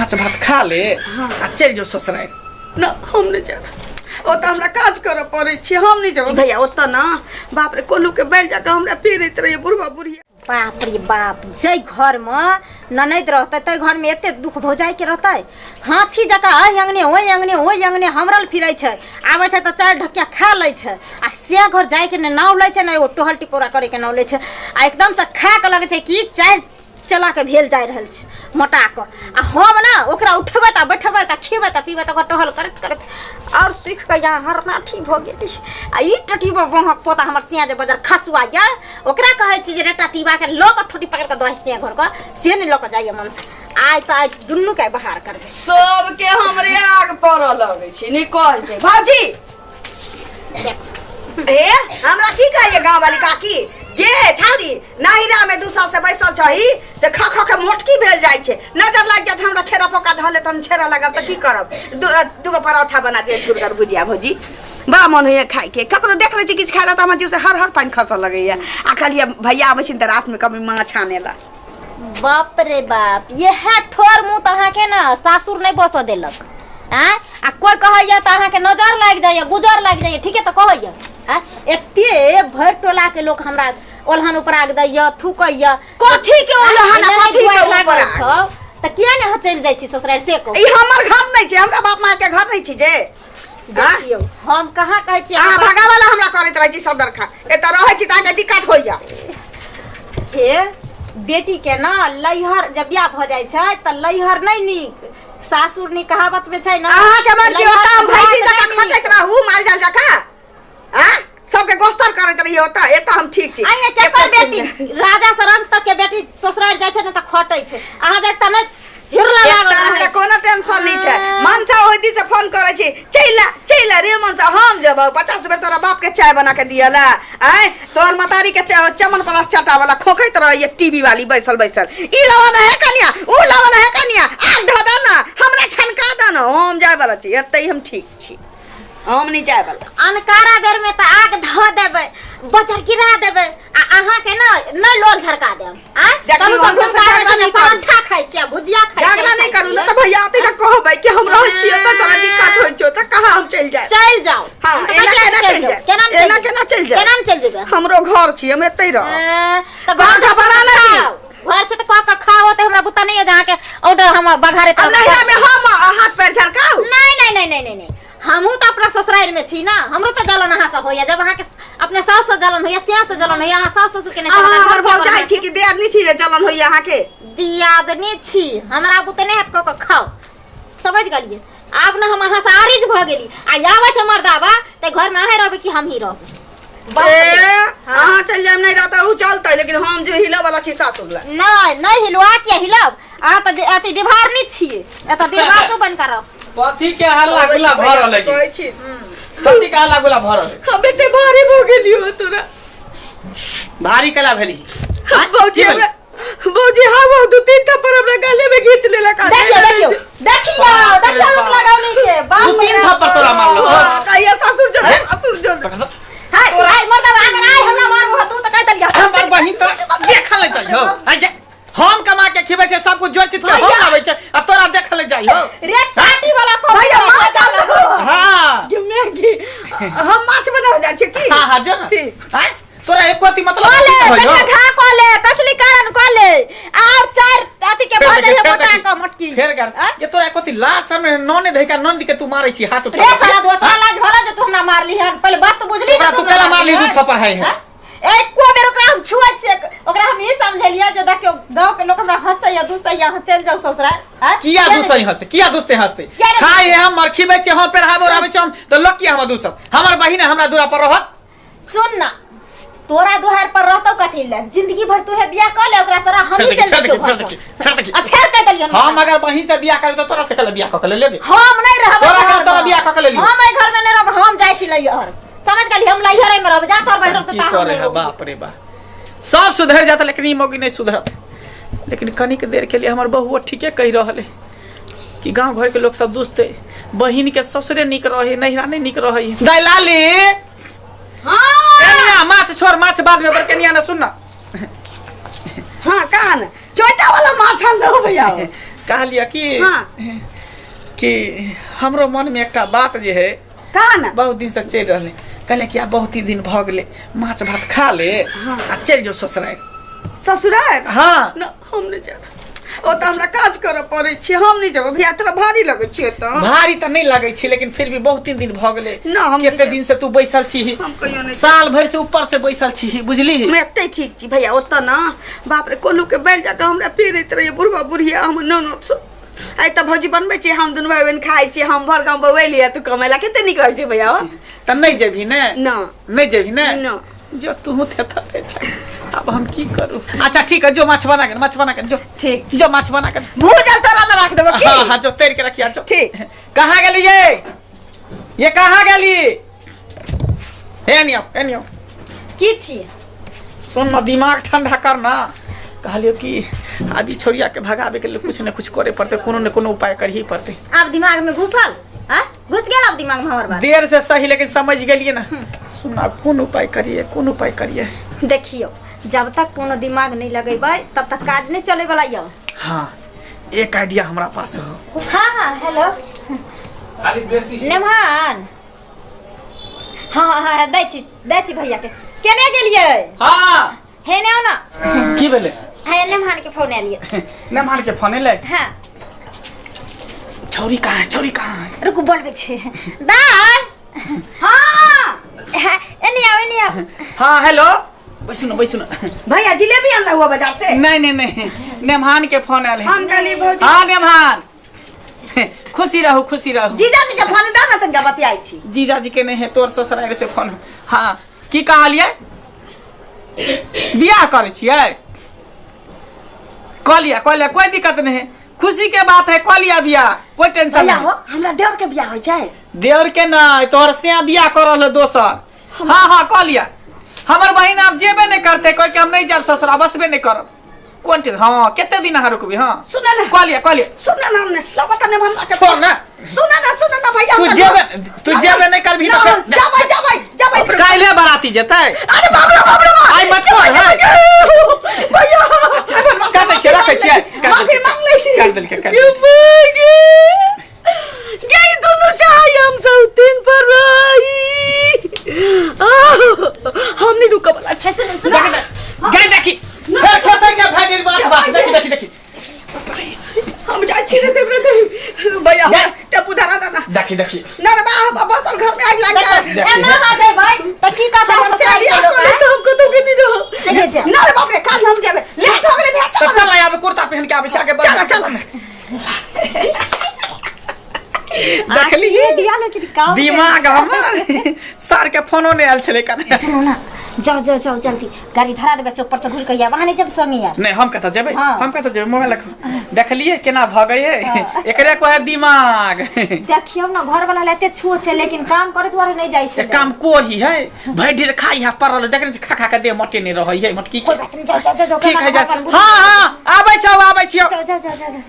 माछ भात खा ले आ चलि जो ससुरारि। ना, हम नहीं जाब, ओतऽ हमरा काज करऽ पड़ै छै, हम नहीं जाब भैया ओतऽ ना। बाप रे, कोल्हू के बैल जाके हमरा फेरैत रहैए बुढ़बा बुढ़िया। बाप रे बाप, जै घरमे ननैद रहतै तै घरमे एते दुख भौजाइके रहतै। हाथी जकाँ एहि अङ्गने ओहि अङ्गने ओहि अङ्गने हमरल फिरै छै, आबै छै तऽ चारि ढकिया खा लै छै आ से घर जाइके ने नाव लै छै ने एगो टहल टिकोरा करैके नाव लै छै आ एकदमसँ खा कऽ लगै छै कि चारि चला के भेल जा रहल छै मोटा कऽ। आ हम ने ओकरा उठबै तऽ बैठबै तऽ खिबै तऽ पीबै तऽ ओकर टहल करैत करैत आओर सुखि कऽ यहाँ हरनाठी भऽ गेली। आ ई टटीबा बहक पोता हमर सिया जे बजार खसुआ यऽ, ओकरा कहै छी जे रे टटीबा के लऽ कऽ ठोटी पकड़ि कऽ दही सिया घर कऽ, से नहि लऽ कऽ जाइए मनसँ। आइ तऽ आइ दुनू के बाहर करबै। सबके हमरे आग पड़ऽ लगै छै, नहि कहै छै भौजी। ए हमरा की कहैए गाँव वाली काकी जे छाड़ी नहिरा में 2 साल से बैसल छही से खा खा के मोटकी भेल जाइ छै, नजर लागि जायत हमरा छेड़ा पोका धऽ लेत, हम छेड़ा लागब तऽ की करब? दूगो परोठा बना दिअ छुरगर भुजिया भौजी, बड़ा मन होइए खाइके। ककरो देख लै छी किछु खाइ ला तऽ हमर जीव से हर हर पानि खसऽ लगैए। आ कहलियै भैया आबै छिन तऽ रातिमे कभी माछ आने ला। बाप रे बाप, इएह ठोर मुँह तऽ अहाँके ने सासुर नहि बसऽ देलक। आँय, आ कोइ कहैया तऽ अहाँके नजर लागि जाइए, गुजर लागि जाइए, ठीके तऽ कहैया। आँय, एते भरि टोलाके लोक हमरा ओलहन उपराग दैया, थूकैया। कथी के ओलहन आ आँय, कथी के दुआरि लागल उपराग? छौ तऽ किया ने अहाँ चलि जाइ छी ससुरारि से कहू? ई हमर घर नहि छै, हमरा बाप माय के घर नहि छै जे। आँय? देखियौ, हम कहाँ कहै छी अहाँ अहाँ भगावला हमरा करैत रहै छी सब दरखा, एतऽ रहै छी तऽ अहाँके दिक्कत होइया। हे बेटी के ना लैहर जब बियाह भऽ जाइ छै तऽ लैहर नहि नीक सासुर नीक, कहावत में छै ना। अहाँके मन की लैहर ओतऽ हम के भैंसी भात जकाँ नहि नीक। खटैत रहू माल जाल जकाँ, आँ सबके गोस्तर करैत रहियै ओतऽ, एतऽ हम ठीक छी। आइए केकर एतऽ बेटी सुनबै। राजा से रंग तक के बेटी ससुराल जाइ छै ने तऽ खटै छै, अहाँ जाइ तऽ नहि हिरला एतऽ लागल हमरा रहै छै। कोनो टेंशन नहि छै। मनसा ओहि दिन से फोन करै छी, चलि आ चलि आ रे मनसा, हम जेबौ 50 बेर तोरा बाप के चाय बना के दियला। आँय तोहर मतारी के चमन प्लस चटावला खोखैत रहैए टीवी वाली बैसल बैसल, ई लावा ना है कनिया, ऊ लावा ना है कनिया, आग धऽ दऽ ना, हमरा छनका दऽ ना, हम जाय वाला छी, एतै हम ठीक छी, हम नहि जाय वाला। अनकारा बेर में तऽ आग धऽ देबै, बजर गिरा देबै आ अहाँ के ना नहि लोल झरका देब। आँय? देखियौ, तहन हमरो से तऽ झगड़ा नहि करू। पराठा खाइ छियै, भुजिया खाइ छियै, झगड़ा नहि खाइ करू ना छियै। तऽ भैया अतै तऽ कहबै कि हम रहै छियै तऽ तोरा दिक्कत होइ छौ तऽ कहाँ हम चलि जायब? चलि जाउ। हाँ, हम तऽ एना कहै केना छियै, चलि जायब? केना एना केना चलि जायब? केना चलि जेबै? हमरो घर छी, हम एतै रहब। तऽ घर पराठा से बना ना दी। खाउ। घर से तऽ कऽ कऽ खाओ तऽ हमरा बुता नहि है जे अहाँके ऑर्डर हम बघारे अब नहिरा में हम हाथ पैर झरकाउ? नहीं नहीं नहीं नहीं नहीं नहीं, हमहूँ तऽ अपना ससुरारि में छी ना, हमरो तऽ जलन अहाँ से होइया। जब अहाँके अपने साउस से जलन होइया, सिया से जलन होइया, अहाँ साउस ससुर के नहि अहाँ समझ हमर हम किया भौजाई छी कि दियादनी छी जे जलन होइया अहाँके? दियादनी छी, हमरा बुते नहि हैत कऽ कऽ खाउ, समझ गेलियै? आब ने हम अहाँ से आरिज भऽ गेली। आ आबै छै मर्दाबा तऽ घरमे अहें रहबै कि हमही रहबै? ए, अहाँ चलि जायब नहि रहतै ओ चलतै, लेकिन हम जे हिलऽ वाला छी सासुर लए। नहि नहि हिलवा, किया हिलब? अहाँ तऽ अथी डिभारनी छियै, एतऽ डिभासो बनि कऽ रहब। कथी के हल्ला गुल्ला भऽ रहल है? कहै छी कथी के हल्ला गुल्ला भऽ रहल है? हम एते भारी भऽ गेलियो तोरा। भारी केला भेली? भौजी की भेल? हमरा भौजी हाँ वो 2-3 थप्पड़ हमरा गाले में घींच लेलक। देखियो देखियो देखियो देखियो लोक लगावनी के बाप 2-3 थप्पड़ तोरा मारलक? हाँ, कहिया ससुर जो ससुर जो। हाय हाय मर्दाबा, अगर आइ हमरा मारबो तू तऽ कहि देलियै हमर बहिन तऽ देखल ले जाइ हो। आइ जे हम कमा के खिबै छै, सब कुछ जोड़ चित के हम लाबै छै आ तोरा देखल ले जाइ हो। रे टाटी वाला भैया माछ आनलो। हाँ। गे मैगी, हम माछ बनाबै जाइ छियै की? हाँ हाँ जो ना। ठीक। आँय तोरा एक बात मतलब कऽ ले की होइ हो? बेटा घा कऽ ले, कचली कारण कऽ ले और चार अथी के फेर भऽ देखी, जाइ फेर मोटा देखी। कऽ मोटकी। फेर कर आँय? ये तोरा एक लाज शर्म नने धइका नंद के तू मारै छी हाथ उठा रे साला दो तोरा लाज भला जे तू हमरा मारली हन, पहिले बात तऽ बुझली ओकरा तू केला मारली 2 थप्पड़ है है। एको बेर ओकरा हम छुआ छियै, ओकरा हम ई समझेलियै जे देखियौ गाँव के लोक हमरा हंसैया दुसैया, अहाँ चलि जाउ ससुराल। आँय? किया किया दुसै हंसे, किया दुसते हंसते? किया नहि खाय है हम मरखी बेचे हम पेरहाबो ओढ़ाबै छी हम तऽ लोक किया हमरा दुसत? हमर बहिन हमरा दूरा पर रहत। सुन ना, तोरा दुहार पर रहतौ कथी ले? जिंदगी भर तू है बियाह कर ले ओकरा से, हम फेर ही देखी, चल फेर जाइ देखी, फेर छियौ देखी, फेर देखी। आ फेर कहि देलियौ हम अगर बहिन से बियाह करब तऽ तोरा से कल बियाह कऽ के लेबे। हम नहीं रहब तोरा एहि के तोरा घरमे। बियाह कऽ के लेलियौ। हम एहि घर में नहीं रहब, हम जाइ छी लैहर, समझ गेली? हम लैहरे में रहब, जा तोर बहिन रहतौ की ता हम करे नहीं है रहब। बाप रे बाप, सब सुधर जाता लेकिन ई मौगी नहीं सुधरत। लेकिन कनिक देर के लिए हमर बहुआ ठीके कहि रहल है कि गांव घर के लोग सब दुसते, बहिन के ससुरे निक रहे नैहरा नहीं निक रहे। दाई लाली हाँ कनिया माछ छोड़, माछ बाद में, पर कनिया ना सुन ना। हाँ कान चोटा वाला माछ आनलो भैया। कहलियै कि हाँ। कि हमरो मन में एकटा बात जे है कहा ना बहुत दिन से चलि रहलै कहले कि आब बहुत ही दिन भऽ गेलै माछ भात खा ले आ चलि जो ससुरारि ससुराल हाँ न हम नहीं जाब ओ तऽ हमरा काज करऽ पड़ै छै हम नहीं जेबै भैया तोरा भारी लगै छै तऽ भारी तऽ नहि लगै छै लेकिन फिर भी बहुत दिन भऽ गेलै ना, हम कते नहि दिन से तू बैसल छी हम कहियो नहि साल भरि से ऊपर से बैसल छी बुझली हम एते ठीक छी भैया ओतऽ ना बाप रे कोल्हू के बैल जाके हमरा पेरैत रहिए बुढ़वा बुढ़िया हमर ननद सब आइ तऽ भौजी बनबै छी हम दुनू भाई बहिन खाइ छी हम भर गाँव बौएलियै तू कमेला कते नीक रहै छै भैया हो तऽ नहि जेबही ने ना नहि जेबही ने ना जो तू थे थे छै अब हम की करू अच्छा ठीक है जो माछ बना के माछ बना के जो ठीक जो माछ बना के भूजल तोरा लए राख देबो की हाँ हाँ जो तैर के रखिया जो ठीक। कहाँ गेली ये ये कहाँ गेली हे नियो हे नियो की छियै सुन ना दिमाग ठंडा कर ना कहलियो कि अभी छोरिया के भगावे के लिए कुछ न कुछ करे पड़ते कोनो न कोनो उपाय करही पड़ते आब दिमाग में घुसल आ घुस गेल आब दिमाग में हमर बात देर से सही लेकिन समझ गेलिए ना सुन ना कोन उपाय करिए कोन उपाय करिए देखियो जब तक कोनो दिमाग नहीं लगेबै तब तक काज नहीं चले वाला यौ हाँ एक आइडिया हमरा पास हो हाँ हाँ हेलो खाली बेसी नेमहान हाँ हाँ हाँ दै छी दै छी भैया के केने गेलियै हाँ हे ने आउ ना की भेलै हे नेमहान के फोन एलियै नेमहान के फोन एलै हाँ छौरी कहाँ है छौरी कहाँ है रुकू बोलबै छी दाय हाँ हाँ, एने आउ एने आउ हाँ हेलो बैसू ना बैसू ना भैया जिलेबी अनला हुआ बाजार से नहीं नहीं नहीं नेमहान के फोन आयल है हम कहली भौजी हाँ नेमहान खुशी रहू खुशी रहू जीजाजी के फोन दा ना तनका बतियाई छी जीजाजी के नहीं है तोर ससुराल से फोन हाँ की कहलियै बियाह करै छियै कऽ लिअ कऽ लिअ कोई दिक्कत नहीं है खुशी के बात है कऽ लिअ बियाह कोई टेंशन भैया नहीं हो हमरा देवर के बियाह होइ छै देवर के नहीं तोहर से बियाह कर रहल है दोसर हाँ हाँ कऽ लिअ हमर बहिन आब जेबे नहीं करते कोई के हम नहीं जाब ससुरा बसबे नहीं करब कोन चीज हाँ कते दिन अहाँ रुकबी हाँ सुन ना कऽ लिअ कऽ लिअ सुन ना ना लगत ने भनसा के छोड़ ना सुन ना सुन ना भैया तू हमरा जेबे तू जेबे नहीं करबी ना, तऽ फेर- जाबै जाबै जाबै काल्हे बराती जेतै अरे बाप रे बाप रे बाप। आइ मत कर है भैया काटै छियै राखै छियै काटि माफी देलकै। मांग लै छी काटि देलकै काटि देलकै। गे दुनू चाहे हम सब तीन पर रही हम नहीं रुकब वाला हे सुनू सुनू गई देखी खेत खेते के भए गेल माछ भात देखी देखी देखी हम जाइ छी रे देव रे देव भैया गई। टप्पू धरा दाना देखी देखी ना रे बा बसल घर में आग लाग जाए देखी। एना आ जाय भाई त की कहता हमर से बियाह कर ले तो हम कतौ के नहीं रहो ले जा। ना रे बाप रे काल हम जेबे लेट हो गेलै भैया तऽ चल चल आब कुर्ता पहन के आबै छी आगे बढ़। चल चल देखली दिया लेकिन काम दिमाग हमर सर के फोनो नहि आयल छलै कने सुनू ना जाओ जाओ जाओ जल्दी गाड़ी धरा देबै चौक पर से घुर के आब अहाँ नहीं जब संगे यार नहीं हम कतऽ जेबै हाँ। हम कतऽ जेबै मोबाइल रखू देखलियै केना भगै है एकरे कहै दिमाग देखियौ ना घर वाला लेते छुओ छै लेकिन काम करे दुआरे नहीं जाइ छै एक काम कोढ़ी है भरि ढेर खाई है पड़ल देखने छी खा खा के देह मोटे नहीं रहै है मोटकी कोई के बात नहीं जाओ जाओ जाओ ठीक है जा हाँ हाँ आबै छौ आबै छियौ जाओ जाओ जाओ जाओ